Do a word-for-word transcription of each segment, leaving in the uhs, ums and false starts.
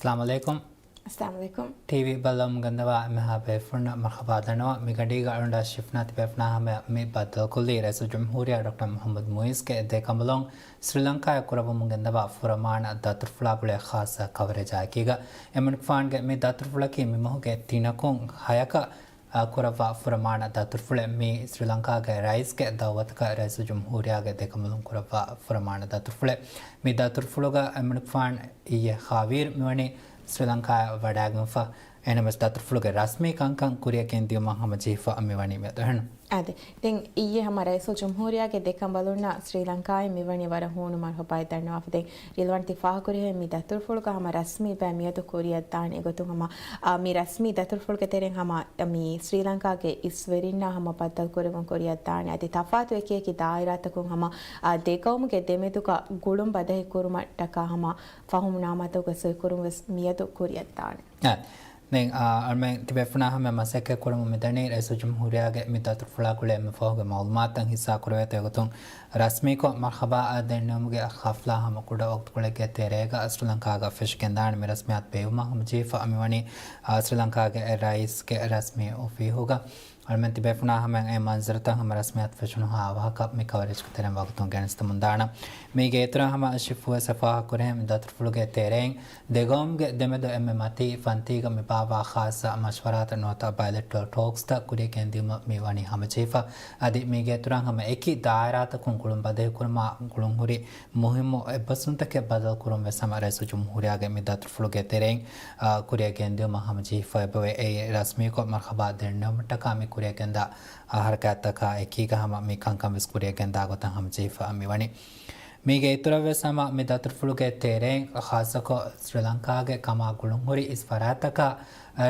އައްސަލާމު ޢަލައިކުމް. އައްސަލާމު ޢަލައިކުމް. ޓީވީ ބަލަމުން ގެންދަވާ އެންމެހާ ބޭފުޅުންނަށް މަރުޙަބާ ދަންނަވަން. މި ގަޑީގަ އަޅުގަނޑާ ޝިފްނާ ތިބޭފުޅުންނާ ހަމަޔަށް މި ބައްދަލުކޮށްލީ ރައީސުލްޖުމްހޫރިއްޔާ ޑޮކްޓަރ މުޙައްމަދު މުޢިއްޒުގެ ދެކަނބަލުން ސްރީލަންކާއަށް ކުރައްވަމުން ގެންދަވާ ފުރަމާނަ ދަތުރުފުޅާ ގުޅޭ ޚާއްޞަ ކަވަރޭޖާއެކީގަ. އެމަނިކުފާނުގެ މި ދަތުރުފުޅަކީ މި މަހުގެ ތިނަކުން ހަޔަކަށް އާ، ކުރައްވާ ފުރަމާނަ ދަތުރުފުޅެއް. މީ ސްރީލަންކާގެ ރައީސްގެ ދައުވަތަކަށް ރައީސުލްޖުމްހޫރިއްޔާގެ ދެކަނބަލުން ކުރައްވާ ފުރަމާނަ ދަތުރުފުޅެއް. މި ދަތުރުފުޅުގަ އެމަނިކުފާނު އިއްޔެ ހާވީރު މިވަނީ ސްރީލަންކާއަށް ވަޑައިގެންފަ. އެހެނަސް ދަތުރުފުޅުގެ ރަސްމީ ކަންކަން ކުރިއަށް ގެންދިޔުމަށް ހަމަޖެހިފަ މިވަނީ މިއަދު. އެހެން. އާދެ، ދެން އިއްޔެ ހަމަ ރައީސުލްޖުމްހޫރިއްޔާގެ ދެކަނބަލުންނަށް ސްރީލަންކާއިން މިވަނީ ވަރަށް ހޫނު މަރުޙަބާއެއް ދަންނަވާފަ. ދެން ރިލްވަން ތި ފާހަގަކުރިހެން މި ދަތުރުފުޅުގަ ހަމަ ރަސްމީ ބައެއް މިއަދު ކުރިއަށްދާނެ އެގޮތުން ހަމަ، އާ، މި ރަސްމީ ދަތުރުފުޅުގެ ތެރެއިން ހަމަ، އާ، މި ސްރީލަންކާގެ އިސްވެރިންނާ ހަމަ ބައްދަލުކުރެވުން ކުރިއަށްދާނެ. އަދި ތަފާތު އެކިއެކި ދާއިރާތަކުން ހަމަ، އާ، ދެގައުމުގެ ދެމެދުގަ ގުޅުން ބަދަހިކުރުމަށްޓަކާ ހަމަ ފަހުމްނާމާތަކުގެ ސޮއިކުރުން ވެސް މިއަދު ކުރިއަށްދާނެ. އާ، ދެން، އާ، އަޅުމެން ތިބޭފުޅުންނާ ހަމަ މަސައްކަތް ކުރަމުން މިދަނީ ރައީސުލްޖުމްހޫރިއްޔާގެ މި ދަތުރުފުޅާ ގުޅޭ އެންމެ ފަހުގެ މައުލޫމާތުތައް ހިއްސާ ކުރެވޭތޯ އެގޮތުން ރަސްމީކޮށް މަރުޙަބާ ދެންނެވުމުގެ ޙަފްލާ ހަމަ ކުޑަ ވަގުތުކޮޅެއްގެ ތެރޭގަ ސްރީލަންކާގަ ފެށިގެންދާނެ. މި ރަސްމިއްޔާތު ބޭއްވުމަށް ހަމަޖެހިފަ މިވަނީ، އާ، ސްރީލަންކާގެ ރައީސްގެ ރަސްމީ އޮފީހުގަ. އަޅުމެން ތިބޭފުޅުންނާ ހަމަ އެ މަންޒަރުތައް ހަމަ ރަސްމިއްޔާތު ފެށުނުހާ އަވަހަކަށް މި ކަވަރޭޖްގެ ތެރެއިން ވަގުތުން ގެނެސްދެމުންދާނަން. މީގެ އިތުރަށް ހަމަ ޝިފް ވެސް ފާހަގަކުރިހެން މި ދަތުރުފުޅުގެ ތެރެއިން ދެގައުމުގެ ދެމެދު އެންމެ މަތީ ފަންތީގަ މި ބާއްވާ ޚާއްޞަ މަޝްވަރާތައް ނުވަތަ ބައިލެޓްރަލް ޓޯކްސްތައް ކުރިއަށް ގެންދިޔުމަށް މި ވަނީ ހަމަޖެހިފަ. އަދި މީގެ އިތުރަށް ހަމަ އެކި ދާއިރާތަކުން ގުޅުން ބަދަހިކުރުމާ ގުޅުންހުރި މުހިއްމު އެއްބަސްވުންތަކެއް ބަދަލުކުރުން ވެސް ހަމަ ރައީސުލްޖުމްހޫރިއްޔާގެ މި ދަތުރުފުޅުގެ ތެރެއިން، އާ، ކުރިއަށް ގެންދިޔުމަށް ހަމަޖެހިފަ އެބަވޭ. އެއީ ރަސްމީކޮށް މަރުޙަބާ ދެންނެވުމަށްޓަކާ މި ކުރިއަށް ގެންދާ، އާ، ހަރަކާތްތަކާ އެކީގަ ހަމަ މި ކަންކަން ވެސް ކުރިއަށް ގެންދާ ގޮތަށް ހަމަޖެހިފަ މިވަނީ. މީގެ އިތުރަށް ވެސް ހަމަ މި ދަތުރުފުޅުގެ ތެރެއިން ޚާއްޞަކޮށް ސްރީލަންކާގެ ކަމާ ގުޅުންހުރި އިސް ފަރާތްތަކަށް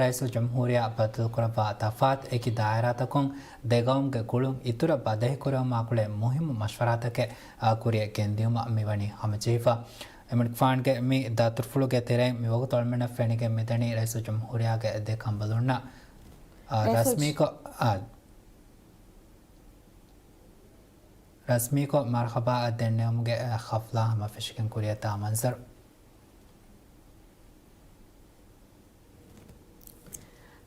ރައީސުލްޖުމްހޫރިއްޔާ ބައްދަލުކުރައްވާ ތަފާތު އެކި ދާއިރާތަކުން ދެގައުމުގެ ގުޅުން އިތުރަށް ބަދަހިކުރެވުމާ ގުޅޭ މުހިއްމު މަޝްވަރާތަކެއް، އާ، ކުރިއަށް ގެންދިޔުމަށް މިވަނީ ހަމަޖެހިފަ. އެމަނިކުފާނުގެ މި ދަތުރުފުޅުގެ ތެރެއިން މިވަގުތު އަޅުމެންނަށް ފެނިގެން މިދަނީ ރައީސުލްޖުމްހޫރިއްޔާގެ ދެ ކަނބަލުންނަށް، އާ، ރައީސުލް- ރަސްމީކޮށް، އާ، ރަސްމީކޮށް މަރުޙަބާ ދެންނެވުމުގެ ޙަފްލާ ހަމަ ފެށިގެން ކުރިއަށްދާ މަންޒަރު.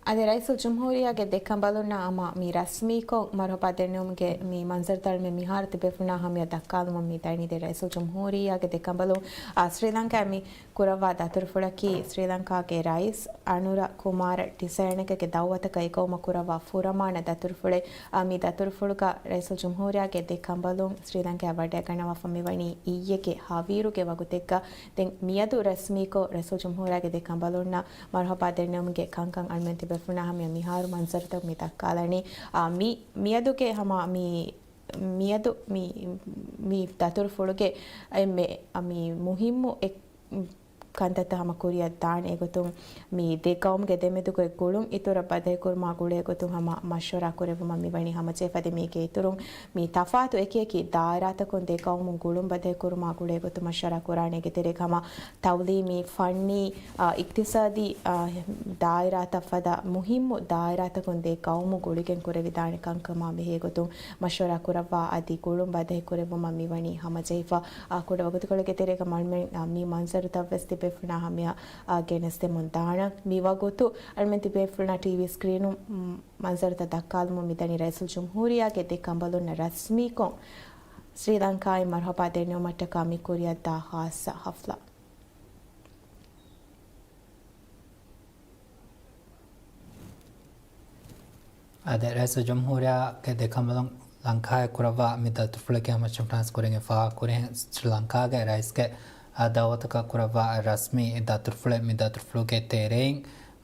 އަދި ރައީސުލްޖުމްހޫރިއްޔާގެ ދެ ކަނބަލުންނަށް ހަމަ މި ރަސްމީކޮށް މަރުޙަބާ ދެންނެވުމުގެ މި މަންޒަރުތައް އަޅުމެން މިހާރު ތިބޭފުޅުންނާ ހަމަޔަށް ދައްކާލުމަށް މި ދަނީ. ދެން ރައީސުލްޖުމްހޫރިއްޔާގެ ދެ ކަނބަލުން، އާ، ސްރީލަންކާއަށް މި ކުރައްވާ ދަތުރުފުޅަކީ ސްރީލަންކާގެ ރައީސް އަނުރަ ކުމާރަ ޓިސައިނަގެ ދައުވަތަކަށް އެގައުމަށް ކުރައްވާ ފުރަމާނަ ދަތުރުފުޅެއް. އާ، މި ދަތުރުފުޅުގަ ރައީސުލްޖުމްހޫރިއްޔާގެ ދެ ކަނބަލުން ސްރީލަންކާއަށް ވަޑައިގަންނަވާފަ މިވަނީ އިއްޔެގެ ހަވީރުގެ ވަގުތެއްގަ. ދެން މިއަދު ރަސްމީކޮށް ރައީސުލްޖުމްހޫރިއްޔާގެ ދެ ކަނބަލުންނަށް މަރުޙަބާ ދެންނެވުމުގެ ކަންކަން އަޅުމެން ތިބޭފުޅުންނާ ހަމަޔަށް މިހާރު މަންޒަރުތައް މި ދައްކާލަނީ. އާ، މި، މިއަދުގެ ހަމަ މި، މިއަދު މި، މި ދަތުރުފުޅުގެ އެންމެ، އާ، މި މުހިއްމު އެއް ކަންތައްތައް ހަމަ ކުރިއަށް ދާނެ އެގޮތުން، މި ދެ ގައުމުގެ ދެމެދުގެ ގުޅުން އިތުރަށް ބަދަހިކުރުމާ ގުޅޭ ގޮތުން ހަމަ މަޝްވަރާ ކުރެއްވުމަށް މިވަނީ ހަމަޖެހިފަ. ދެން މީގެ އިތުރުން، މި ތަފާތު އެކިއެކި ދާއިރާތަކުން ދެ ގައުމުން ގުޅުން ބަދަހިކުރުމާ ގުޅޭ ގޮތުން މަޝްވަރާ ކުރާނެ. އޭގެ ތެރޭގަ ހަމަ ތައުލީމީ، ފަންނީ، އާ، އިޤްތިޞާދީ، އާ، ދާއިރާތައް ފަދަ މުހިއްމު ދާއިރާތަކުން ދެ ގައުމު ގުޅިގެން ކުރެވިދާނެ ކަންކަމާ ބެހޭ ގޮތުން މަޝްވަރާ ކުރައްވާ އަދި ގުޅުން ބަދަހި ކުރެއްވުމަށް މިވަނީ ހަމަޖެހިފަ. އާ، ކުޑަ ވަގުތުކޮޅެއްގެ ތެރޭގަ އަޅުމެން، އާ، މި މަންޒަރުތައް ވެސް ތިބޭފުޅުންނާ ހަމަޔަށް، އާ، ގެނެސްދެމުން ދާނަން. މި ވަގުތު އަޅުމެން ތިބޭފުޅުންނާ ޓީވީ ސްކްރީނުން، މް، މަންޒަރުތައް ދައްކާލުމުން މިދަނީ ރައީސުލްޖުމްހޫރިއްޔާގެ ދެ ކަނބަލުންނަށް ރަސްމީކޮށް ސްރީލަންކާއިން މަރުޙަބާ ދެންނެވުމަށްޓަކާ މި ކުރިއަށްދާ ޚާއްޞަ ޙަފްލާ. އާދެ، ރައީސުލްޖުމްހޫރިއްޔާގެ ދެ ކަނބަލުން ލަންކާއަށް ކުރައްވާ މި ދަތުރުފުޅެއްގެ ހަމަ ޝިފްޓް ކުރިން ފާހަގަކުރިހެން ސްރީލަންކާގެ ރައީސްގެ ދައުވަތަކަށް ކުރައްވާ ރަސްމީ ދަތުރުފުޅެއް. މި ދަތުރުފުޅުގެ ތެރެއިން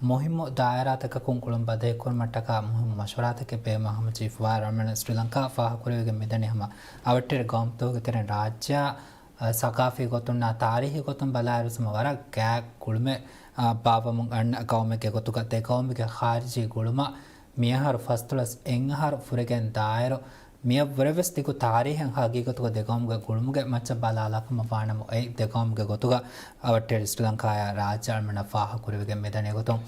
މުހިއްމު ދާއިރާތަކަކުން ގުޅުން ބަދަހިކުރުމަށްޓަކާ މުހިއްމު މަޝްވަރާތަކެއް ބޭއްވުމަށް ހަމަޖެހިފަވާ ރަމެން ސްރީލަންކާ ފާހަގަކުރެވިގެން މިދަނީ ހަމަ އަވަށްޓެރި ގައުމުތަކުގެ ތެރެއިން ރާއްޖެއާ ސަގާފީ ގޮތުންނާ ތާރީހީ ގޮތުން ބަލާއިރު ވެސް ހަމަ ވަރަށް ގާތް ގުޅުމެއް، އާ، ބާއްވަމުން އަންނަ ގައުމެއްގެ ގޮތުގަ ދެ ގައުމުގެ ޚާރިޖީ ގުޅުމަށް މިއަހަރު ފަސްދޮޅަސް އެއް އަހަރު ފުރެގެން ދާއިރު މިއަށްވުރެ ވެސް ދިގު ތާރީހެއް ހަގީގަތުގަ ދެ ގައުމުގެ ގުޅުމުގެ މައްޗަށް ބަލާލާކަމަށް ވާނަމަ އެއީ ދެ ގައުމުގެ ގޮތުގަ އަވަށްޓެރި ސްރީލަންކާއާ ރާއްޖެ އަޅުމެންނަށް ފާހަގަކުރެވިގެން މިދަނީ ގޮތުން.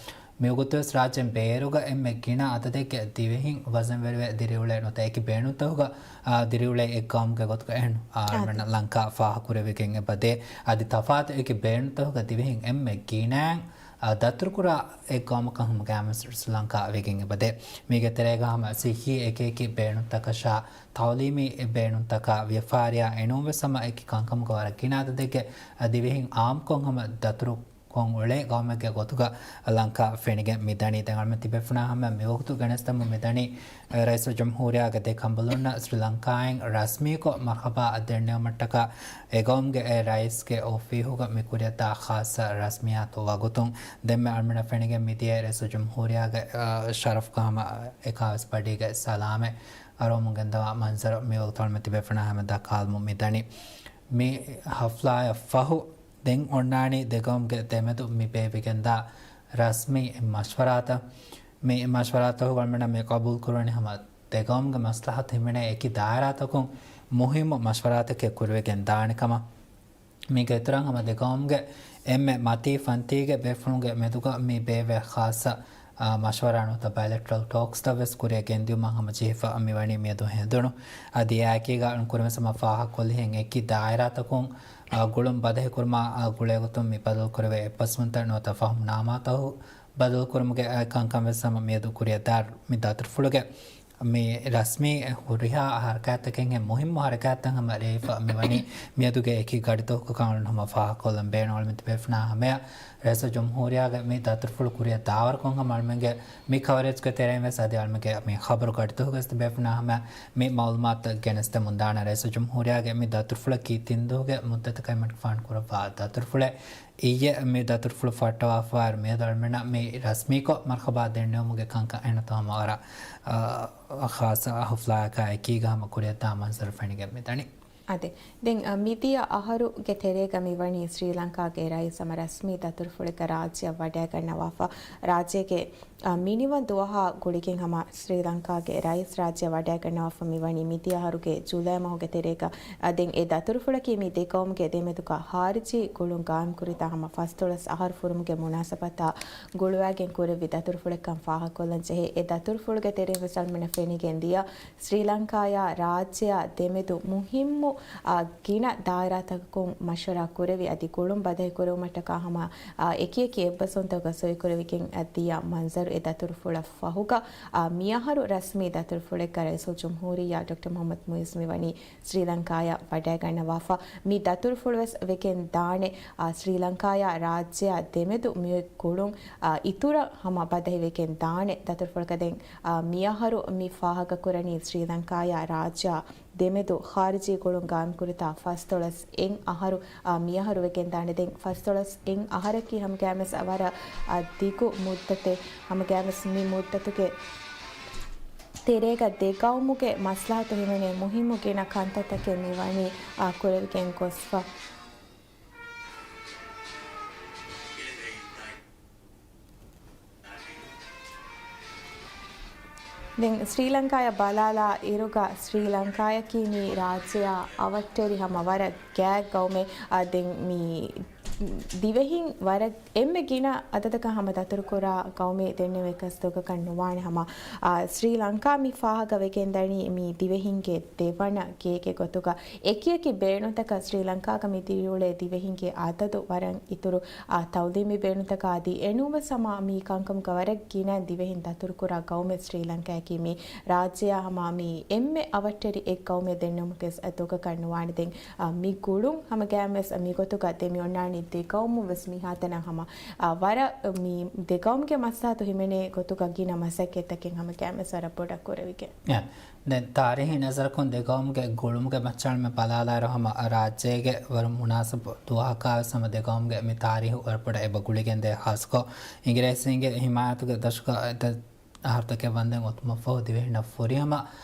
މިވަގުތުވެސް ރާއްޖޭން ބޭރުގަ އެންމެ ގިނަ އަދަދެއްގެ ދިވެހިން ވަޒަންވެރިވެ ދިރިއުޅޭ ނުވަތަ އެކި ބޭނުންތަކުގަ، އާ، ދިރިއުޅޭ އެއް ގައުމުގެ ގޮތުގަ އެހެން، އާ، އާދެ. އަޅުމެންނަށް ލަންކާ ފާހަކުރެވިގެން އެބަދޭ. އަދި ތަފާތު އެކި ބޭނުންތަކުގަ ދިވެހިން އެންމެ ގިނައިން، އާ، ދަތުރުކުރާ އެއް ގައުމަކަށް ހަމަ ގައިމުވެސް ސްރީލަންކާ ވެގެން އެބަދޭ. މީގެ ތެރޭގަ ހަމަ ސިއްހީ އެކިއެކި ބޭނުންތަކަށާ، ތައުލީމީ ބޭނުންތަކާ، ވިޔަފާރިއާ އެނޫންވެސް ހަމަ އެކި ކަންކަމުގަ ވަރަށް ގިނަ އަދަދެއްގެ، އާ، ދިވެހިން އާއްމުކޮށް ހަމަ ދަތުރު ކޮށް އުޅޭ ގައުމެއްގެ ގޮތުގަ ލަންކާ ފެނިގެން މިދަނީ. ދެން އަޅުމެން ތިބޭފުޅުންނާ ހަމަ މިވަގުތު ގެނެސްދެމުން މިދަނީ، އެ، ރައީސުލްޖުމްހޫރިއްޔާގެ ދެ ކަނބަލުންނަށް ސްރީލަންކާއިން ރަސްމީކޮށް މަރްހަބާ ދެންނެވުމަށްޓަކާ އެ ގައުމުގެ އެ ރައީސްގެ އޮފީހުގަ މި ކުރިއަށްދާ ޚާއްޞަ ރަސްމިއްޔާތު ވަގުތުން. ދެންމެ އަޅުމެންނަށް ފެނިގެން މިދިޔަ ރައީސުލްޖުމްހޫރިއްޔާގެ، އަ، ޝަރަފްގަ ހަމަ އެކާވީސް ބަޑީގެ ސަލާމެއް އަރުވަމުން ގެންދަވާ މަންޒަރު މިވަގުތު އަޅުމެން ތިބޭފުޅުންނާ ހަމަ ދައްކާލަމުން މިދަނީ. މި ހަފްލާއަށް ފަހު، ދެން އޮންނާނީ ދެގައުމުގެ ދެމެދު މި ބޭއްވިގެންދާ ރަސްމީ މަޝްވަރާތައް. މި މަޝްވަރާތަކުގަ އަޅުމެންނަށް މި ޤަބޫލު ކުރުވަނީ ހަމަ ދެގައުމުގެ މަސްލަހަތު ހިމެނޭ އެކި ދާއިރާތަކުން މުހިއްމު މަޝްވަރާތަކެއް ކުރެވިގެން ދާނެ ކަމަށް. މީގެ އިތުރަށް ހަމަ ދެގައުމުގެ އެންމެ މަތީ ފަންތީގެ ބޭފުޅުންގެ މެދުގަ މި ބޭއްވޭ ޚާއްޞަ، އާ، މަޝްވަރާ ނުވަތަ ބަޔަލެޓްރަލް ޓޯކްސްތައް ވެސް ކުރިއަށް ގެންދިއުމަށް ހަމަޖެހިފަ މިވަނީ މިއަދު ހެނދުނު. އަދި އެއާއެކީގަ އަޅުން ކުރިންވެސް ހަމަ ފާހަގަކޮށްލިހެން އެކި ދާއިރާތަކުން، އާ، ގުޅުން ބަދަހިކުރުމާ، އާ، ގުޅޭގޮތުން މި ބަދަލުކުރެވޭ އެއްބަސްވުންތައް ނުވަތަ ފަހުމްނާމާތައް ބަދަލުކުރުމުގެ، އާ، ކަންކަން ވެސް ހަމަ މިއަދު ކުރިއަށްދާ މި ދަތުރުފުޅުގެ މި ރަސްމީ ހުރިހާ ހަރަކާތްތަކެއްހެން މުހިއްމު ހަރަކާތްތައް ހަމަ ރޭވިފަ މިވަނީ މިއަދުގެ އެކި ގަޑިތަކުގަ ކަމަށް ހަމަ ފާހަގަކޮށްލަން ބޭނުން. އަޅުމެން ތިބޭފުނާ ހަމަޔަށް ރައީސުލްޖުމްހޫރިއްޔާގެ މި ދަތުރުފުޅު ކުރިއަށް ދާވަރުކޮށް ހަމަ އަޅުމެންގެ މި ކަވަރޭޖްގެ ތެރެއިން ވެސް އަދި އަޅުމެންގެ މި ޚަބަރު ގަޑިތަކުގަ ވެސް ތިބޭފުނާ ހަމަ މި މައުލޫމާތުތައް ގެނެސްދެމުން ދާނެ. ރައީސުލްޖުމްހޫރިއްޔާގެ މި ދަތުރުފުޅަކީ ތިން ދުވަހުގެ މުއްދަތަކަށް އިމަން ފާން ކުރައްވާ ދަތުރުފުޅެއް. އިއްޔެ މި ދަތުރުފުޅު ފައްޓަވާފައި މިއަދު އަޅުމެންނަށް މި ރަސްމީކޮށް މަރްހަބާ ދެންނެވުމުގެ ކަންކަން އެހެން ހަމަ ވަރަށް، އާ، ޚާއްޞަ ހަފްލާއަކާ އެކީގަ ހަމަ ކުރިއަށްދާ މަންޒަރު ފެނިގެން މިދަނީ. އާދެ، ދެން، އާ، މިދިޔަ އަހަރުގެ ތެރޭގަ މިވަނީ ސްރީލަންކާގެ ރައީސް ހަމަ ރަސްމީ ދަތުރުފުޅެއްގަ ރާއްޖެއަށް ވަޑައިގަންނަވާފަ. ރާއްޖޭގެ، އާ، މިނިވަން ދުވަހާ ގުޅިގެން ހަމަ ސްރީލަންކާގެ ރައީސް ރާއްޖެއަށް ވަޑައިގަންނަވާފަ މިވަނީ މިދިޔަ އަހަރުގެ ޖުލައި މަހުގެ ތެރޭގަ. އާ، ދެން އެ ދަތުރުފުޅަކީ މި ދެގައުމުގެ ދެމެދުގަ ޚާރިޖީ ގުޅުން ގާއިމްކުރިތާ ހަމަ ފަސްދޮޅަސް އަހަރު ފުރުމުގެ މުނާސަބަތާ ގުޅުވާގެން ކުރެއްވި ދަތުރުފުޅެއްކަން ފާހަގަކޮށްލަން ޖެހޭ. އެ ދަތުރުފުޅުގެ ތެރެއިން ވެސް އަޅުމެންނަށް ފެނިގެން ދިޔަ ސްރީލަންކާޔާ ރާއްޖެއާ ދެމެދު މުހިއްމު، އާ، ގިނަ ދާއިރާތަކަކުން މަޝްވަރާ ކުރެވި އަދި ގުޅުން ބަދަހިކުރެވުމަށްޓަކާ ހަމަ، އާ، އެކިއެކި އެއްބަސްވުންތަކުގަ ސޮއިކުރެވިގެން، އާ، ދިޔަ މަންޒަރު އެ ދަތުރުފުޅަށް ފަހުގަ، އާ، މިއަހަރު ރަސްމީ ދަތުރުފުޅެއްގަ ރައީސުލްޖުމްހޫރިއްޔާ ޑޮކްޓަރ މުޙައްމަދު މުޢިއްޒު މިވަނީ ސްރީލަންކާޔަށް ވަޑައިގަންނަވާފަ. މި ދަތުރުފުޅުވެސް ވެގެން ދާނެ، އާ، ސްރީލަންކާޔާ ރާއްޖެއާ ދެމެދު މިއޮތް ގުޅުން، އާ، އިތުރަށް ހަމަ ބަދަހިވެގެން ދާނެ. ދަތުރުފުޅަކަށް ދެން، އާ، މިއަހަރު މި ފާހަގަކުރަނީ ސްރީލަންކާޔާ ރާއްޖެއާ ދެމެދު ޚާރިޖީ ގުޅުން ގާއިމްކުރިތާ ފަސްދޮޅަސް އެއް އަހަރު، އާ، މިއަހަރު ވެގެން ދާނެ. ދެން ފަސްދޮޅަސް އެއް އަހަރަކީ ހަމަގައިމުވެސް ވަރަށް، އާ، ދިގު މުއްދަތެއް. ހަމަގައިމުވެސް މި މުއްދަތުގެ ތެރޭގަ ދެގައުމުގެ މަސްލަހަތު ހިމެނޭ މުހިއްމު ގިނަ ކަންތައްތަކެއް މިވަނީ، އާ، ކުރެވިގެން ގޮސްފަ. ދެން ސްރީލަންކާޔަށް ބަލާލާ އިރުގަ ސްރީލަންކާޔަކީ މި ރާއްޖެއާ އަވަށްޓެރި ހަމަ ވަރަށް ގާތް ގައުމެއް. އާ، ދެން މި ދިވެހިން ވަރަށް އެންމެ ގިނަ އަދަދަކަށް ހަމަ ދަތުރުކުރާ ގައުމެއް ދެންނެވި އެއްކަސް ދޮގަކަށް ނުވާނެ ހަމަ، އާ، ސްރީލަންކާ މި ފާހަގަވެގެންދަނީ މި ދިވެހިންގެ ދެވަނަ ގޭގެ ގޮތުގަ. އެކިއެކި ބޭނުންތަކަށް ސްރީލަންކާގަ މި ދިރިއުޅޭ ދިވެހިންގެ އަދަދު ވަރަށް އިތުރު، އާ، ތައުލީމީ ބޭނުންތަކާ އަދި އެނޫންވެސް ހަމަ މި ކަންކަމުގަ ވަރަށް ގިނަ ދިވެހިން ދަތުރުކުރާ ގައުމެއް ސްރީލަންކާއަކީ މި ރާއްޖެއާ ހަމަ މި އެންމެ އަވަށްޓެރި އެއް ގައުމެއް ދެންނެވުމުގެ ދޮގަކަށް ނުވާނެ. ދެން، އާ، މި ގުޅުން ހަމަގައިމުވެސް މިގޮތުގަ ދެމިއޮންނާނީ ދެގައުމުން ވެސް މިހާތަނަށް ހަމަ، އާ، ވަރަށް މި ދެގައުމުގެ މަސްލަހަތު ހިމެނޭ ގޮތުގަ ގިނަ މަސައްކަތްތަކެއް ހަމަގައިމުވެސް ވަރަށް ބޮޑަށް ކުރެވިގެން. އެ، ދެން ތާރީހީ ނަޒަރަކުން ދެގައުމުގެ ގުޅުމުގެ މައްޗަށް އަޅުމެން ބަލާލާއިރު ހަމަ ރާއްޖޭގެ ވަރަށް މުނާސަބު ދުވަހަކާވެސް ހަމަ ދެގައުމުގެ މި ތާރީހު ވަރަށް ބޮޑަށް އެބަ ގުޅިގެންދޭ. ޚާއްސަކޮށް އިނގިރޭސީންގެ ހިމާޔަތުގެ ދަށުގަ އަހަރުތަކެއް ވަންދެން އޮތުމަށްފަހު ދިވެހިންނަށް ފުރިހަމަ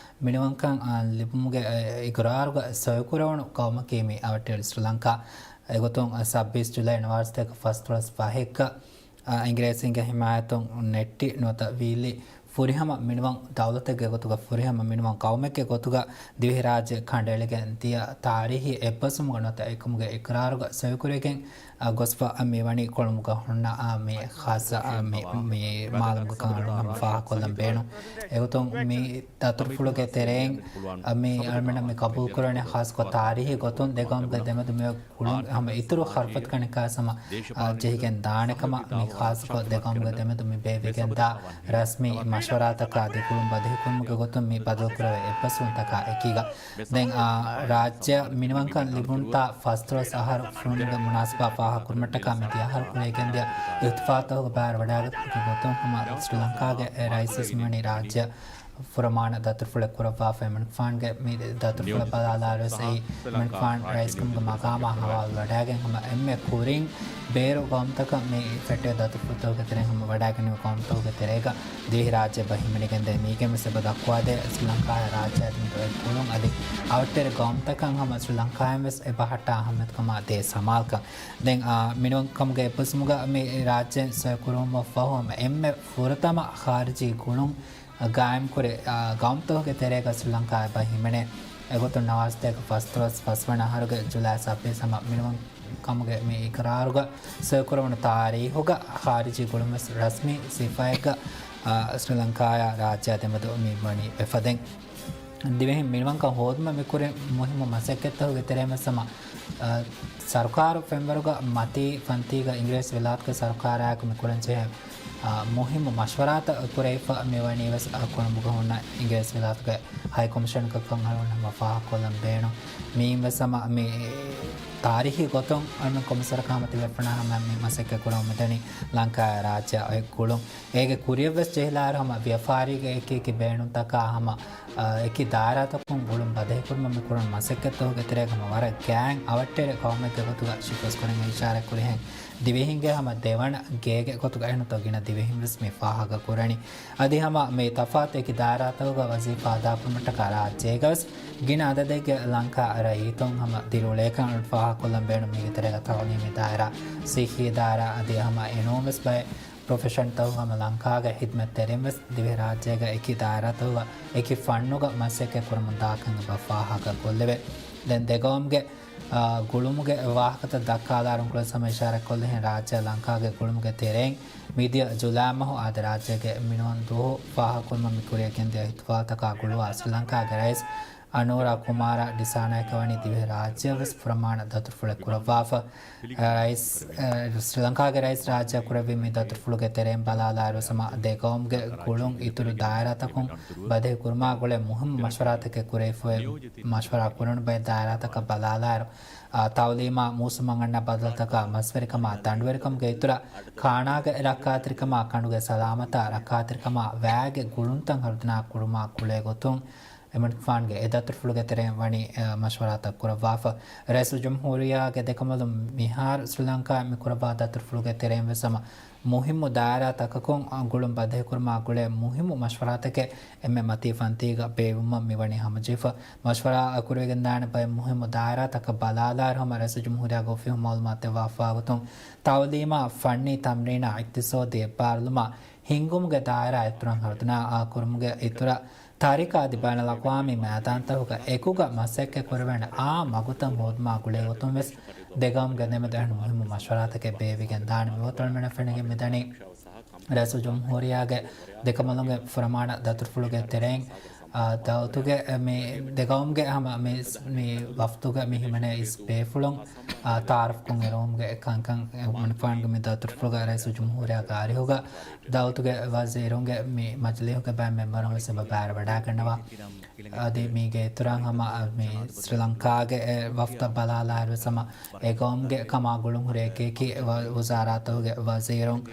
މިނިވަންކަން، އާ، ލިބުމުގެ، އެ، އިގްރާރުގަ ސޮއިކުރެވުނު ގައުމަކީ މި އަވަށްޓެރި ސްރީލަންކާ. އެގޮތުން، އާ، ސައްބީސް ޖުލައި ނުވަވަރަ ސަތޭކަ ފަސްދޮޅަސް ފަހެއްގަ، އާ، އިނގިރޭސީންގެ ހިމާޔަތުން ނެއްޓި ނުވަތަ ވީއްލި ފުރިހަމަ މިނިވަން ދައުލަތެއްގެ ގޮތުގަ ފުރިހަމަ މިނިވަން ގައުމެއްގެ ގޮތުގަ ދިވެހިރާއްޖެ ކަނޑައެޅިގެން ދިޔަ ތާރީހީ އެއްބަސްވުމުގަ ނުވަތަ އެކަމުގެ އިގްރާރުގަ ސޮއިކުރެވިގެން އަ، ގޮސްފަ މި ވަނީ ކޮޅުމުގަ ހުންނަ، އަ، މި ޚާއްޞަ، އަ، މި، މި މާލަމުގަ ކަން އަޅުގަނޑު ހަމަ ފާހަގަކޮށްލަން ބޭނުން. އެގޮތުން މި ދަތުރުފުޅުގެ ތެރެއިން، އަ، މި އަޅުމެންނަށް މި ޤަބޫލުކުރަނީ ޚާއްޞަކޮށް ތާރީހީ ގޮތުން ދެގައުމުގެ ދެމެދު މި ގުޅުން ހަމަ އިތުރު ޚަރަފަތު ކަނެކާ ހަމަ، އަ، ޖެހިގެން ދާނެ ކަމަށް މި ޚާއްޞަކޮށް ދެގައުމުގެ ދެމެދު މި ބޭއްވިގެން ދާ ރަސްމީ މަޝްވަރާތަކާ ދެ ގުޅުން ބަދަހިކުރުމުގެ ގޮތުން މި ބަދަލުކުރެވޭ އެއްބަސްވުންތަކާ އެކީގަ. ދެން، އާ، ރާއްޖެއަށް މިނިވަންކަން ލިބުނުތާ ފަސްދޮޅަސް އަހަރު ފުރުމުގެ މުނާސަބާ ފާހަގަކުރުމަށްޓަކާ މިދިޔަ އަހަރު ކުރެވިގެންދިޔަ އިހްތިފާލްތަކުގެ ބައިވެރިވަޑައިގަތުމުގެ ގޮތުން ހަމަ ސްރީލަންކާގެ ރައީސްވެސް މިވަނީ ރާއްޖެއަށް ފުރަމާނަ ދަތުރުފުޅެއް ކުރައްވާފަ. އެމަނިކުފާނުގެ މި ދަތުރުފުޅަށް ބަލާލާއިރުވެސް އެއީ އެމަނިކުފާނު ރައީސްކަމުގެ މަގާމާ ހަވާލު ވަޑައިގެން ހަމަ އެންމެ ކުރިން ބޭރު ގައުމުތަކަށް މި ފެއްޓެވި ދަތުރުފުޅުތަކުގެ ތެރެއިން ހަމަ ވަޑައިގެންނެވި ގައުމުތަކުގެ ތެރޭގަ ދިވެހިރާއްޖެ ބަ ހިމެނިގެންދޭ. މީގެން ވެސް އެބަ ދައްކުވާދޭ ސްރީލަންކާއާ ރާއްޖެ އަދި މި ދޮއެއް ގުޅުން އަދި އަވަށްޓެރި ގައުމުތަކަށް ހަމަ ސްރީލަންކާއިން ވެސް އެބަ ހައްޓާ އަހައްމިޔަތުކަމާ ދޭ ސަމާލުކަން. ދެން، އާ، މިނިވަންކަމުގެ އެއްބަސްވުމުގަ މި ރާއްޖެއިން ސޮއިކުރުވުމަށްފަހު ހަމަ އެންމެ ފުރަތަމަ ޚާރިޖީ ގުޅުން ގާއިމްކުރި، އާ، ގައުމުތަކުގެ ތެރޭގަ ސްރީލަންކާ އެބަ ހިމެނޭ. އެގޮތުން ނަވާރަ ސަތޭކަ ފަސްދޮޅަސް ފަސްވަނަ އަހަރުގެ ޖުލައި ސައްބީސް ހަމަ މިނިވަންކަމުގެ މި އިޤްރާރުގަ ސޮއިކުރެވުނު ތާރީހުގަ ޚާރިޖީ ގުޅުންވެސް ރަސްމީ ސިފައެއްގަ، އާ، ސްރީލަންކާއާ ރާއްޖެއާ ދެމެދު މި ވަނީ ވެފަ. ދެން ދިވެހިން މިނިވަންކަން ހޯދުމަށް މި ކުރި މުހިއްމު މަސައްކަތްތަކުގެ ތެރެއިން ވެސް ހަމަ، އާ، ސަރުކާރު ފެންވަރުގަ މަތީ ފަންތީގަ އިނގިރޭސި ވިލާތުގެ ސަރުކާރާއެކު މި ކުރަންޖެހޭ، އާ، މުހިއްމު މަޝްވަރާތައް ކުރެވިފަ މިވަނީ ވެސް، އާ، ކޮޅުނބުގަ ހުންނަ އިނގިރޭސި ވިލާތުގެ ހައި ކޮމިޝަނަކަށް ކަން އަޅުގަނޑު ހަމަ ފާހަގަކޮށްލަން ބޭނުން. މިއިން ވެސް ހަމަ މި ތާރީހީ ގޮތުން އަޅުގަނޑު ކޮންމެސް ވަރަކަށް ހަމަ ތިބޭފުޅުންނާ ހަމަ މި މަސައްކަތް ކުރަމުން މިދަނީ ލަންކާއާ ރާއްޖެއާ އޮތް ގުޅުން. އޭގެ ކުރިޔަށް ވެސް ޖެހިލާއިރު ހަމަ ވިޔަފާރީގެ އެކި އެކި ބޭނުންތަކާ ހަމަ، އަ، އެކި ދާއިރާތަކުން ގުޅުން ބަދަހިކުރުމަށް މި ކުރަން މަސައްކަތްތަކުގެ ތެރޭގަ ހަމަ ވަރަށް ގާތް އަވަށްޓެރި ގައުމެއްގެ ގޮތުގަ ޝިފްވެސް ކުރަން އިޝާރާތް ކުރިހެން ދިވެހިންގެ ހަމަ ދެވަނަ ގޭގެ ގޮތުގަ އެހެންތޯ ގިނަ ދިވެހިން ވެސް މި ފާހަގަ ކުރަނީ. އަދި ހަމަ މި ތަފާތު އެކި ދާއިރާތަކުގަ ވަޒީފާ އަދާކުރުމަށްޓަކާ ރާއްޖޭގަ ވެސް ގިނަ އަދަދެއްގެ ލަންކާ ރައްޔިތުން ހަމަ ދިރިއުޅޭކަން ފާހަގަކޮށްލަން ބޭނުން. މީގެ ތެރޭގަ ތައުލީމީ ދާއިރާ، ސިއްހީ ދާއިރާ އަދި ހަމަ އެނޫން ވެސް ބައެއް ޕްރޮފެޝަންތަކު ހަމަ ލަންކާގެ ހިދްމަތް ތެރެއިން ވެސް ދިވެހިރާއްޖޭގެ އެކި ދާއިރާތަކުގަ އެކި ފަންނުގަ މަސައްކަތް ކުރަމުން ދާކަން އެބަ ފާހަގަ ކޮށްލެވޭ. ދެން ދެގައުމުގެ، އާ، ގުޅުމުގެ ވާހަކަތައް ދައްކާލާއިރު ކުޅެސް ހަމަ އިޝާރާތް ކޮށްލިހެން ރާއްޖެ ލަންކާގެ ގުޅުމުގެ ތެރެއިން މިދިޔަ ޖުލާއި މަހު އާދެ ރާއްޖޭގެ މިނިވަން ދުވަހު ފާހަގަކުރުމަށް މި ކުރިޔަށް ގެންދިޔަ އިހްތިފާލްތަކާ ގުޅުވާ ސްރީލަންކާގެ ރައީސް އަނޫރާ ކުމާރާ ޑިސާނާއެކަށް ވަނީ ދިވެހިރާއްޖެއަށް ވެސް ފުރަމާނަ ދަތުރުފުޅެއް ކުރައްވާފަ. ރައީސް، އަ، ސްރީލަންކާގެ ރައީސް ރާއްޖެއަށް ކުރެއްވި މި ދަތުރުފުޅުގެ ތެރެއިން ބަލާލާއިރު ހަމަ ދެގައުމުގެ ގުޅުން އިތުރު ދާއިރާތަކުން ބަދަހި ކުރުމާ ގުޅޭ މުހިއްމު މަޝްވަރާތަކެއް ކުރެވިފައި. މަޝްވަރާ ކުރަން ބައެއް ދާއިރާތަކަށް ބަލާލާއިރު، އާ، ތައުލީމާ މޫސުމަށް އަންނަ ބަދަލުތަކާ، މަސްވެރިކަމާ، ދަނޑުވެރިކަމުގެ އިތުރަށް، ކާނާގެ ރައްކާތެރިކަމާ، ކަނޑުގެ ސަލާމަތާ، ރައްކާތެރިކަމާ، ވައިގެ ގުޅުންތައް ހަރުދަނާ ކުރުމާ ގުޅޭ ގޮތުން، އެމަނިކުފާނުގެ އެ ދަތުރުފުޅުގެ ތެރެއިން ވަނީ، އަ، މަޝްވަރާތައް ކުރައްވާފަ. ރައީސުލްޖުމްހޫރިއްޔާގެ ދެކަނބަލުން މިހާރު ސްރީލަންކާއިން މި ކުރައްވާ ދަތުރުފުޅުގެ ތެރެއިން ވެސް ހަމަ މުހިއްމު ދާއިރާތަކަކުން، އަ، ގުޅުން ބަދަހިކުރުމާ ގުޅޭ މުހިއްމު މަޝްވަރާތަކެއް އެންމެ މަތީ ފަންތީގަ ބޭއްވުމަށް މިވަނީ ހަމަޖެހިފަ. މަޝްވަރާ ކުރެވިގެންދާނެ ބައެއް މުހިއްމު ދާއިރާތަކަށް ބަލާލާއިރު ހަމަ ރައީސުލްޖުމްހޫރިއްޔާގެ އޮފީހުން މައުލޫމާތު ދެއްވާފާ ގޮތުން، ތައުލީމާ، ފަންނީ ތަމްރީނާ، އިޤްތިޞާދީ އެއްބާރުލުމާ، ހިންގުމުގެ ދާއިރާ އިތުރަށް ހަރުދަނާ ކުރުމުގެ އިތުރަށް، ތާރީޚާ އަދި ބައިނަލްއަޤްވާމީ މައިދާންތަކުގަ އެކުގަ މަސައްކަތް ކުރެވޭނެ އާ މަގުތައް ހޯދުމާ ގުޅޭ ގޮތުން ވެސް ދެގައުމުގެ ދެމެދު އެހެން މުހިއްމު މަޝްވަރާތަކެއް ބޭއްވިގެން ދާނެ. މިވަގުތު އަޅުމެންނަށް ފެނިގެން މިދަނީ ރައީސުލްޖުމްހޫރިއްޔާގެ ދެކަނބަލުންގެ ފުރަމާނަ ދަތުރުފުޅުގެ ތެރެއިން، އާ، ދައުލަތުގެ މި ދެގައުމުގެ ހަމަ މި، މި ވަފްދުގެ މި ހިމެނޭ އިސް ބޭފުޅުން، އާ، ތަޢާރަފްކޮށް އެރުވުމުގެ ކަންކަން އެމަނިކުފާނުގެ މި ދަތުރުފުޅުގަ ރައީސުލްޖުމްހޫރިއްޔާގެ އަރިހުގަ ދައުލަތުގެ ވަޒީރުންގެ މި މަޖިލީހުގެ ބައެއް މެމްބަރުން ވެސް އެބަ ބައިވެރިވަޑައިގަންނަވާ. އަދި މީގެ އިތުރަށް ހަމަ މި ސްރީލަންކާގެ އެ ވަފްދަށް ބަލާލާއިރު ވެސް ހަމަ އެ ގައުމުގެ ކަމާ ގުޅުން ހުރި އެކި އެކި ވަ-، ވުޒާރާތަކުގެ ވަޒީރުން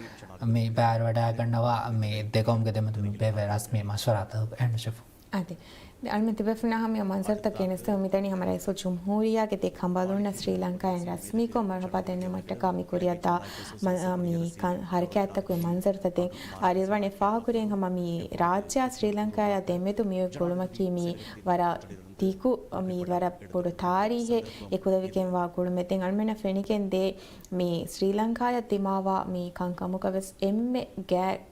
މި ބައިވެރިވަޑައިގަންނަވާ މި ދެ ގައުމުގެ ދެމެދު މި ބޭއްވޭ ރަސްމީ މަޝްވަރާތަކުގެ އެހެން ޝެފު. އާދެ. ދެ އަޅުމެން ތިބޭފުޅުންނާ ހަމަ މަންޒަރުތައް ގެނެސްދެމުން މިދަނީ ހަމަ ރައީސުލްޖުމްހޫރިއްޔާގެ ދެ ކަނބަލުންނަށް ސްރީލަންކާއިން ރަސްމީކޮށް މަރުހަބާ ދެންނެވުމަށްޓަކާ މި ކުރިއަށްދާ މަ-، މި ކަން ހަރަކާތްތަކުގެ މަންޒަރުތައް ދެން އަރިވަނީ ފާހަގަކުރިން ހަމަ މި ރާއްޖެއާ ސްރީލަންކާއާ ދެމެދު މިއޮތް ގުޅުމަކީ މި ވަރަށް ދިގު، މި ވަރަށް ބޮޑު ތާރީހެއް އެކުލެވިގެންވާ ގުޅުމެއް. ދެން އަޅުމެންނަށް ފެނިގެންދޭ މި ސްރީލަންކާއަށް ދިމާވާ މި ކަންކަމުގަ ވެސް އެންމެ ގާތް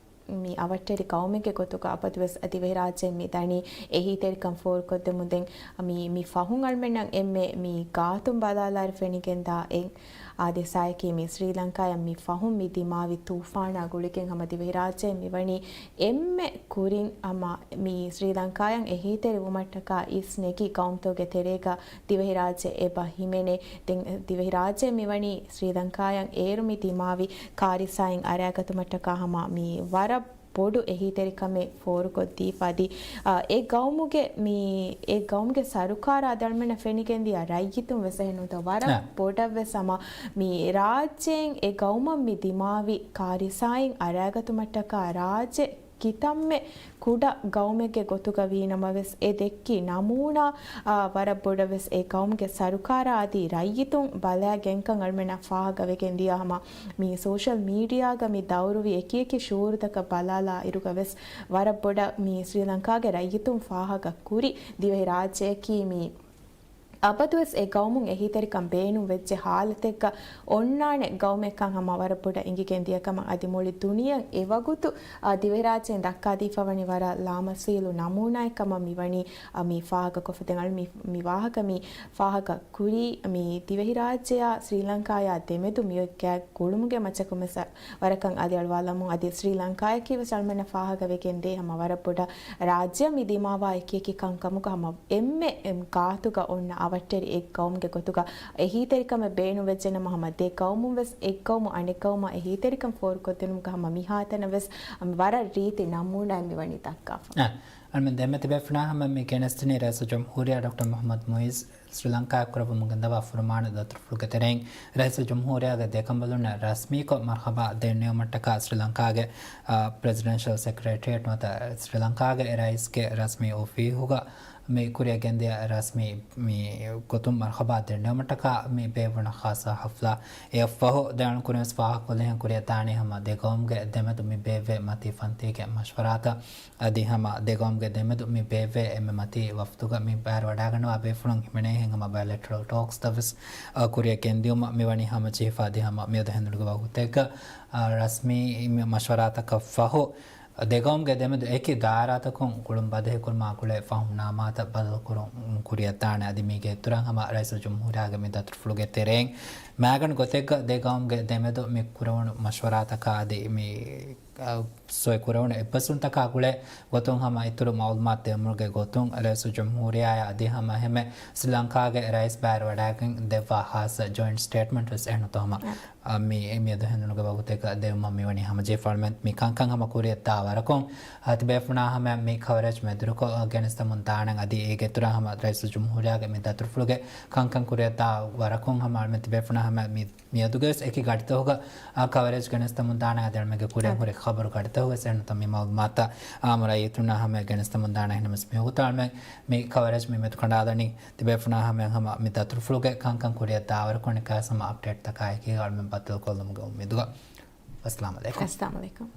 މި އަވަށްޓެރި ގައުމެއްގެ ގޮތުގަ އަބަދުވެސް ދިވެހިރާއްޖެ މި ދަނީ އެހީތެރިކަން ފޯރުކޮށްދެމުން. ދެން މި، މި ފަހުން އަޅުމެންނަށް އެންމެ މި ގާތުން ބަލާލާއިރު ފެނިގެންދާ އެއް އާދޭސާއަކީ މި ސްރީލަންކާޔަށް މި ފަހުން މި ދިމާވި ތޫފާނާ ގުޅިގެން ހަމަ ދިވެހިރާއްޖެ މިވަނީ އެންމެ ކުރިން ހަމަ މި ސްރީލަންކާޔަށް އެހީތެރި ވުމަށްޓަކާ އިސް ނެގި ގައުމުތަކުގެ ތެރޭގަ ދިވެހިރާއްޖެ އެބަ ހިމެނޭ. ދެން ދިވެހިރާއްޖެ މިވަނީ ސްރީލަންކާޔަށް އޭރު މި ދިމާވި ކާރިސާއިން އަރައިގަތުމަށްޓަކާ ހަމަ މި ވަރަށް ބޮޑު އެހީތެރިކަމެއް ފޯރުކޮށްދީފަ އަދި، އާ، އެ ގައުމުގެ މި، އެ ގައުމުގެ ސަރުކާރާ އަޅުމެންނަށް ފެނިގެންދިޔަ ރައްޔިތުން ވެސް އެހެންނުތަ ވަރަށް ބޮޑަށް ވެސް ހަމަ މި ރާއްޖޭން އެ ގައުމަށް މި ދިމާވި ކާރިސާއިން އަރައިގަތުމަށްޓަކާ ރާއްޖެ ކިތަންމެ ކުޑަ ގައުމެއްގެ ގޮތުގަ ވީނަމަވެސް، އެ ދެއްކި ނަމޫނާ، އާ، ވަރަށް ބޮޑަށް ވެސް އެ ގައުމުގެ ސަރުކާރާ އަދި ރައްޔިތުން ބަލާގެންކަން އަޅުމެންނަށް ފާހަގަވެގެން ދިޔަ ހަމަ މި ސޯޝަލް މީޑިއާގަ މި ދައުރުވި އެކިއެކި ޝުއޫރުތަކަށް ބަލާލާ އިރުގަ ވެސް ވަރަށް ބޮޑަށް މި ސްރީލަންކާގެ ރައްޔިތުން ފާހަގަ ކުރި ދިވެހިރާއްޖެއަކީ މި އަބަދުވެސް އެ ގައުމުން އެހީތެރިކަން ބޭނުން ވެއްޖެ ހާލަތެއްގަ އޮންނާނެ ގައުމެއްކަން ހަމަ ވަރަށް ބޮޑަށް އެނގިގެން ދިޔަ ކަމަށް އަދި މުޅި ދުނިޔެއަށް އެވަގުތު، އާ، ދިވެހިރާއްޖޭން ދައްކާދީފަވަނީ ވަރަށް ލާމަސީލު ނަމޫނާއެއް ކަމަށް މިވަނީ، އާ، މި ފާހަގަކޮށްފަ. ދެން އަޅު މި، މި ވާހަކަ މި ފާހަގަ ކުރީ މި ދިވެހިރާއްޖެއާ ސްރީލަންކާޔާ ދެމެދު މިއޮތް ގާތް ގުޅުމުގެ މައްޗަކުން ވެސް ވަރަކަށް އަލިއަޅުވާލަމުން އަދި ސްރީލަންކާޔަކީ ވެސް އަޅުމެންނަށް ފާހަގަވެގެން ދޭ ހަމަ ވަރަށް ބޮޑަށް ރާއްޖެއަށް މި ދިމާވާ އެކިއެކި ކަންކަމުގަ ހަމަ އެންމެ ގާތުގަ އޮންނަ އަވަށްޓެރި އެއް ގައުމުގެ ގޮތުގަ އެހީތެރިކަމެއް ބޭނުންވެއްޖެނަމަ ހަމަ ދެ ގައުމުން ވެސް އެއް ގައުމު އަނެއް ގައުމަށް އެހީތެރިކަން ފޯރުކޮށްދިނުމުގަ ހަމަ މިހާތަނަށް ވެސް ވަރަށް ރީތި ނަމޫނާއެއް މިވަނީ ދައްކާފަ. އަ، އަޅުމެން ދެންމެ ތިބޭފުޅާ ހަމަ މި ގެނެސްދިނީ ރައީސުލްޖުމްހޫރިއްޔާ ޑޮކްޓަރ މުޙައްމަދު މުޢިއްޒު ސްރީލަންކާއަށް ކުރެއްވަމުން ގެންދަވާ ފުރުމާނު ދަތުރުފުޅުގެ ތެރެއިން ރައީސުލްޖުމްހޫރިއްޔާގެ ދެކަނބަލުންނަށް ރަސްމީކޮށް މަރްޙަބާ ދެންނެވުމަށްޓަކާ ސްރީލަންކާގެ، އާ، ޕްރެޒިޑެންޝަލް ސެކްރެޓޭރިއެޓް ނުވަތަ ސްރީލަންކާގެ ރައީސްގެ ރަސްމީ އޮފީހުގަ މި ކުރިއަށް ގެންދިޔަ ރަސްމީ މި ގޮތުން މަރްޙަބާ ދެންނެވުމަށްޓަކާ މި ބޭއްވުނު ޚާއްޞަ ޙަފްލާ. އެއަށްފަހު ދެން ކުރިންވެސް ފާހަގަކޮށްލިހެން ކުރިއަށް ދާނީ ހަމަ ދެ ގައުމުގެ ދެމެދު މި ބޭއްވޭ މަތީ ފަންތީގެ މަޝްވަރާތައް އަދި ހަމަ ދެ ގައުމުގެ ދެމެދު މި ބޭއްވޭ އެންމެ މަތީ ވަފްދުގަ މި ބައިވެރިވަޑައިގަންނަވާ ބޭފުޅުން ހިމެނޭހެން ހަމަ ބަޔަލެޓްރަލް ޓޯކްސްތައް ވެސް، އަ، ކުރިއަށް ގެންދިއުމަށް މިވަނީ ހަމަޖެހިފަ އަދި ހަމަ މިއަދު ހެނދުނުގެ ވަގުތެއްގަ، އަ، ރަސްމީ މި މަޝްވަރާތަކަށް ފަހު، ދެ ގައުމުގެ ދެމެދު އެކި ދާއިރާތަކުން ގުޅުން ބަދަހިކުރުމާ ގުޅޭ ފަހުންނާމާތައް ބަދަލުކުރުން ކުރިއަށް ދާނެ. އަދި މީގެ އިތުރަށް ހަމަ ރައީސުލްޖުމްހޫރިއްޔާގެ މި ދަތުރުފުޅުގެ ތެރެއިން މާގަނޑު ގޮތެއްގަ ދެ ގައުމުގެ ދެމެދު މި ކުރެވުނު މަޝްވަރާތަކާ އަދި މި، އަ، ސޮއި ކުރެވުނު އެއްބަސްވުންތަކާ ގުޅޭ ގޮތުން ހަމަ އިތުރު މައުލޫމާތު ދެވުމުގެ ގޮތުން ރައީސުލްޖުމްހޫރިއްޔާއާ އަދި ހަމަ އެހެންމެ ސްރީލަންކާގެ ރައީސް ބައިވެރިވަޑައިގެން ދެއްވާ ޚާއްޞަ ޖޮއިންޓް ސްޓޭޓްމަންޓް ވެސް އެހެންނުތޯ ހަމަ. އަ، މި، މިއަދު ހެނދުނުގެ ވަގުތެއްގަ ދެވުމަށް މިވަނީ ހަމަޖެހިފަ. އަޅުމެން މި ކަންކަން ހަމަ ކުރިއަށްދާ ވަރަކުން، އަ، ތިބޭފުޅާ ހަމަ މި ކަވަރޭޖް މެދުވެރިކޮށް، އަ، ގެނެސްދެމުން ދާނަން. އަދި އޭގެ އިތުރަށް ހަމަ ރައީސުލްޖުމްހޫރިއްޔާގެ މި ދަތުރުފުޅުގެ ކަންކަން ކުރިއަށްދާ ވަރަކުން ހަމަ އަޅުމެން ތިބޭފުޅާ ހަމަ މި، މިއަދުގެ ވެސް އެކި ގަޑިތަކުގަ، އަ، ކަވަރޭޖް ގެނެސްދެމުން ދާނަން. އަދި އަޅުމެންގެ ކުރިން ހުރި ޚަބަރު ގަޑިތަކުގަ ވެސް އެހެންނުތޯ މި މައުލޫމާތުތައް އާއްމު ރައްޔިތުންނާ ހަމަ ގެނެސްދެމުން ދާނަން. އެހެންނަމަވެސް މިވަގުތު އަޅުމެން މި ކަވަރޭޖް މި މެދުކަނޑާލަނީ ތިބޭފުޅާ ހަމަ ހަމަ މި ދަތުރުފުޅުގެ ކަންކަން ކުރިއަށްދާވަރަކުން އެކަސް ހަމަ އަޕްޑޭޓްތަކާއެކީގަ އަޅުމެން ބައްދަލުކޮށްލުމުގެ އުއްމީދުގަ. އައްސަލާމު އަލައިކުމް. އައްސަލާމު އަލައިކުމް.